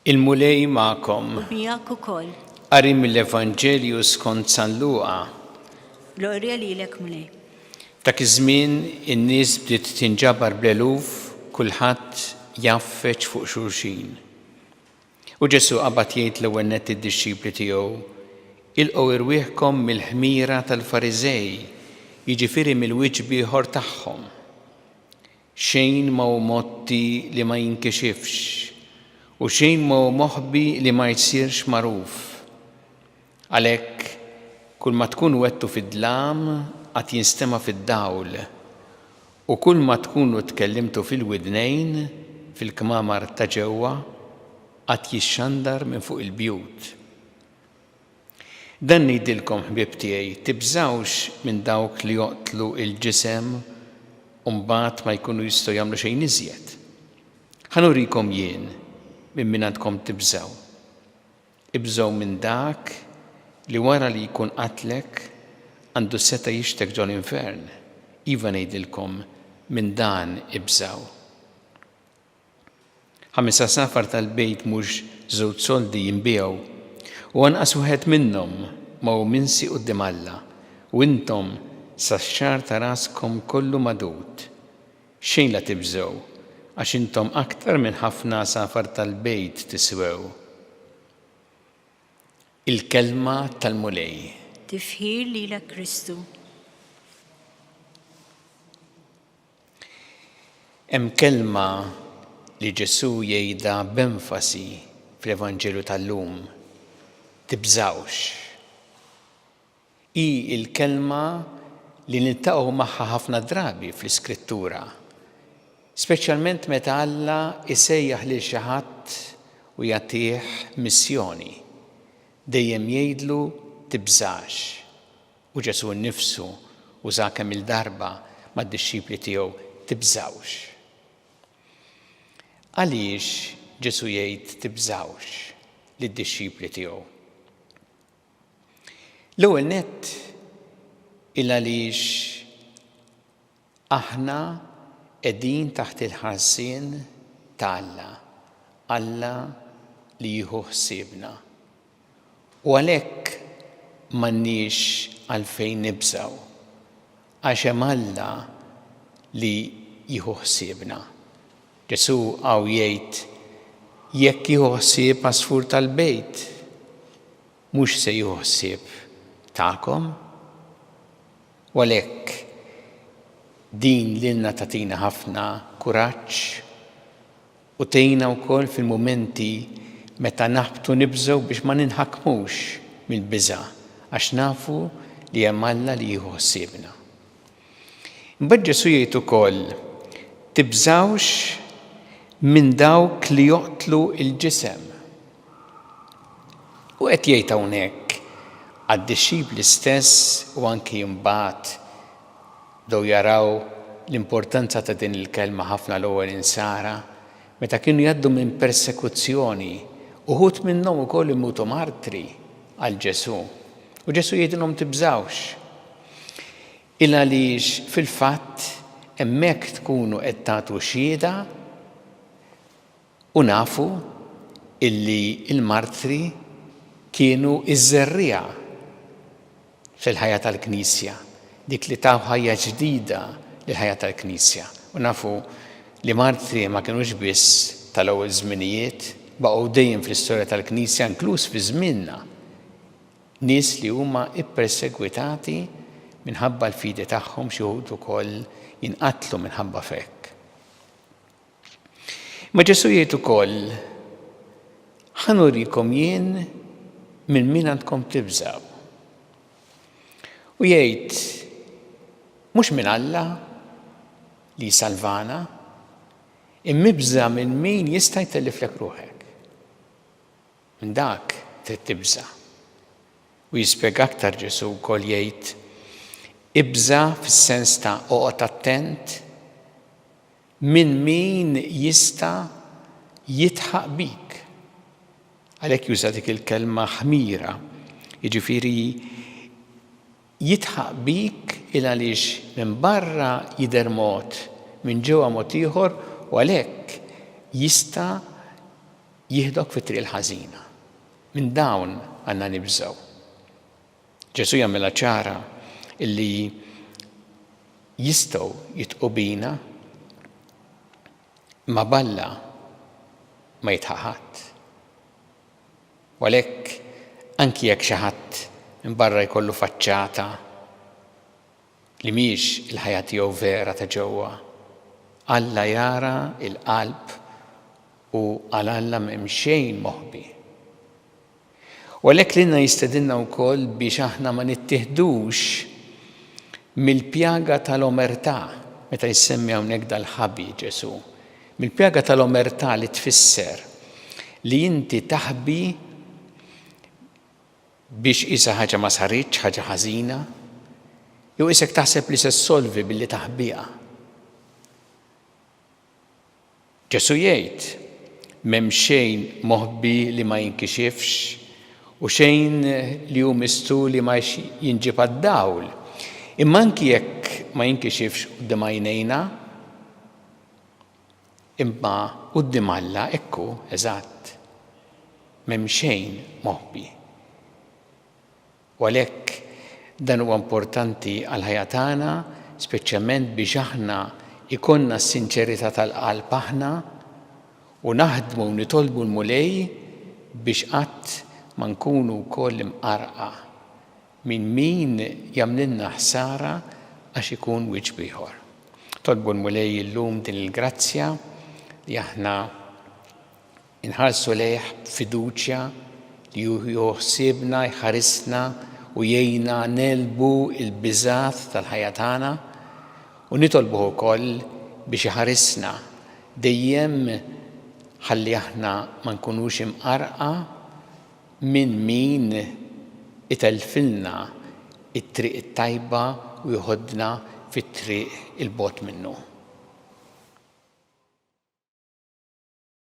Il-Mulej magħkom. U miegħek ukoll. Qari mill-Evanġelju skont San Luqa. Glorja lilek Mulej. F'dak iż-żmien in-nies bdiet tinġabar bl-eluf, kulħadd jgħaffeġ fuq xulxin. U Ġesù qabad jgħid l-ewwel nett lid-dixxipli tiegħu, Ilqgħu irwieħkom mill-ħmira tal-Fariżej, jiġifieri mill-wiċċ b'ieħor tagħhom. Xejn ma hu mgħotti li ma jinkixifx, u xejn ma hu moħbi li ma jsirx magħruf. Għalhekk, kulma tkunu għedtu fid-dlam għad jinstema' fid-dawl, u kulma tkunu tkellimtu fil-widnejn, fil-kmamar ta' ġewwa, għad jixxandar minn fuq il-bjut. Dan ngħidilkom, ħbieb tiegħi, tibżgħux minn dawk li joqtlu l-ġisem u mbagħad ma jkunu jistgħu jagħmlu xejn iżjed. Ħa nurikom jien minn min għandkom tibżgħu. Ibżgħu minn dak li wara li jkun qatlek għandu s-setgħa jixtek ġol-infern. Iva ngħidilkom, minn dan ibżgħu. Ħames għasafar tal-bejt mhux żewġ soldi jinbiegħu, u anqas wieħed minnhom ma hu minsi quddiem Alla, u intom sax-xagħar ta' raskom kollu magħdud. Xejn la tibżgħu, għax intom aktar minn ħafna għasafar tal-bejt tiswew. Il-Kelma tal-Mulej. Tifħir lilek Kristu. Hemm kelma li Ġesù jgħidha b'enfasi fl-Evanġelju tal-lum, Tibżgħux. Hi l-kelma li niltaqgħu magħha ħafna drabi fl-Iskrittura, speċjalment meta Alla jsejjaħ lil xi ħadd u jagħtih missjoni. Dejjem jgħidlu tibżax. U Ġesù nnifsu uża kemm-il darba mad-dixxipli tiegħu, Tibżgħux. Għaliex Ġesù jgħid tibżgħux lid-dixxipli tiegħu? L-ewwel nett il għaliex aħna qegħdin taħt il-ħarsien ta' Alla, Alla li jieħu ħsiebna. U għalhekk m'għandniex għalfejn nibżgħu, għax hemm Alla li jieħu ħsiebna. Ġesù hawn jgħid, jekk jieħu ħsieb għasfur tal-bejt, mhux se jieħu ħsieb tagħkom? U għalhekk din lilna tagħtina ħafna kuraġġ U tgħinna wkoll fil-mumenti meta naħbtu nibżgħu biex ma ninħakmux mill-biża' għax nafu li hemm Alla li jieħu ħsiebna. Imbagħad Ġesù jgħid ukoll, Tibżgħux minn dawk li joqtlu l-ġisem. U qed jgħid hawnhekk għad-dixxipli stess u anki mbagħad Bdew jaraw l-importanza ta' din il-kelma ħafna l-ewwel Insara meta kienu jgħaddu minn persekuzzjoni, uħud minnhom ukoll imutu martri għal Ġesù. U Ġesù jgħidilhom tibżgħux. Il għaliex fil-fatt hemmhekk tkunu qed tagħtu xhieda U nafu illi l-martri kienu ż-żerriegħa fil-ħajja tal-Knisja, dik li taw ħajja ġdida lill-ħajja tal-Knisja. U nafu li martri ma kinux biss tal-ewwel żminijiet, baqgħu dejjem fl-istorja tal-Knisja, inkluż fi żmienna, nies li huma ppersegwitati minħabba l-fidi tagħhom, xi wħud ukoll jinqatlu minħabba f'hekk. Ma Ġesù jgħid ukoll, Ħa nurikom jien minn min għandkom tibżgħu. U jgħid, mhux minn Alla li jsalvana, imma ibża' minn min jista' jtelliflek ruħek. Minn dak trid tibża'. U jispjega aktar Ġesù wkoll jgħid, ibża' fis-sens ta' oqgħod attent, Minn min jista' jidħaq bik. Għalhekk juża dik il-kelma ħmira, jiġifieri Jidħaq bik il għaliex minn barra jidher mod, minn ġewwa mod ieħor u għalhekk jista' jieħdok fit-triq il-ħażina. Minn dawn għandna nibżgħu. Ġesù jagħmilha ċara illi jistgħu jidħqu bina imma b'Alla ma jidħaq ħadd. U għalhekk, anki jekk xi ħadd minn barra jkollu faċċata li mhijiex il-ħajja tiegħu vera ta' ġewwa, Alla jara l-qalb u għal Alla m'hemm xejn moħbi. U għalhekk lilna jistedinna wkoll biex aħna ma nittieħdux mill-pjaga tal-omertà, meta jsemmi hawnhekk dal-ħabi Ġesù, mill-pjaga tal-omertà li tfisser li inti taħbi biex qisha ħaġa ma saritx, ħaġa ħażina, jew qisek taħseb li se ssolvi billi taħbiha. Ġesù jgħid, M'hemm xejn moħbi li ma jinkixifx, u xejn li hu mistur li ma jinġieb għad-dawl. Imma anki jekk ma jinkixifx quddiem għajnejna, imma quddiem Alla hekk hu eżatt. M'hemm xejn moħbi. U għalhekk dan huwa importanti għall-ħajja tagħna, speċjalment biex aħna jkollna s-sinċerità tal-qalb aħna u naħdmu u nitolbu l-Mulej biex qatt ma nkunu wkoll imqarrqa minn min jagħmlilna ħsara għax ikun wiċċ b'ieħor. Tolbu l-Mulej illum din il-grazzja li aħna Inħarsu lejh b'fiduċja li hu jieħu ħsiebna, jħarisna u jgħinna negħlbu l-biżgħat tal-ħajja tagħna u nitolbuh ukoll biex iħarisna dejjem ħalli aħna ma nkunux imqarrqa minn min itellfilna t-triq it-tajba u jħoddna fit-triq 'il bogħod minnu.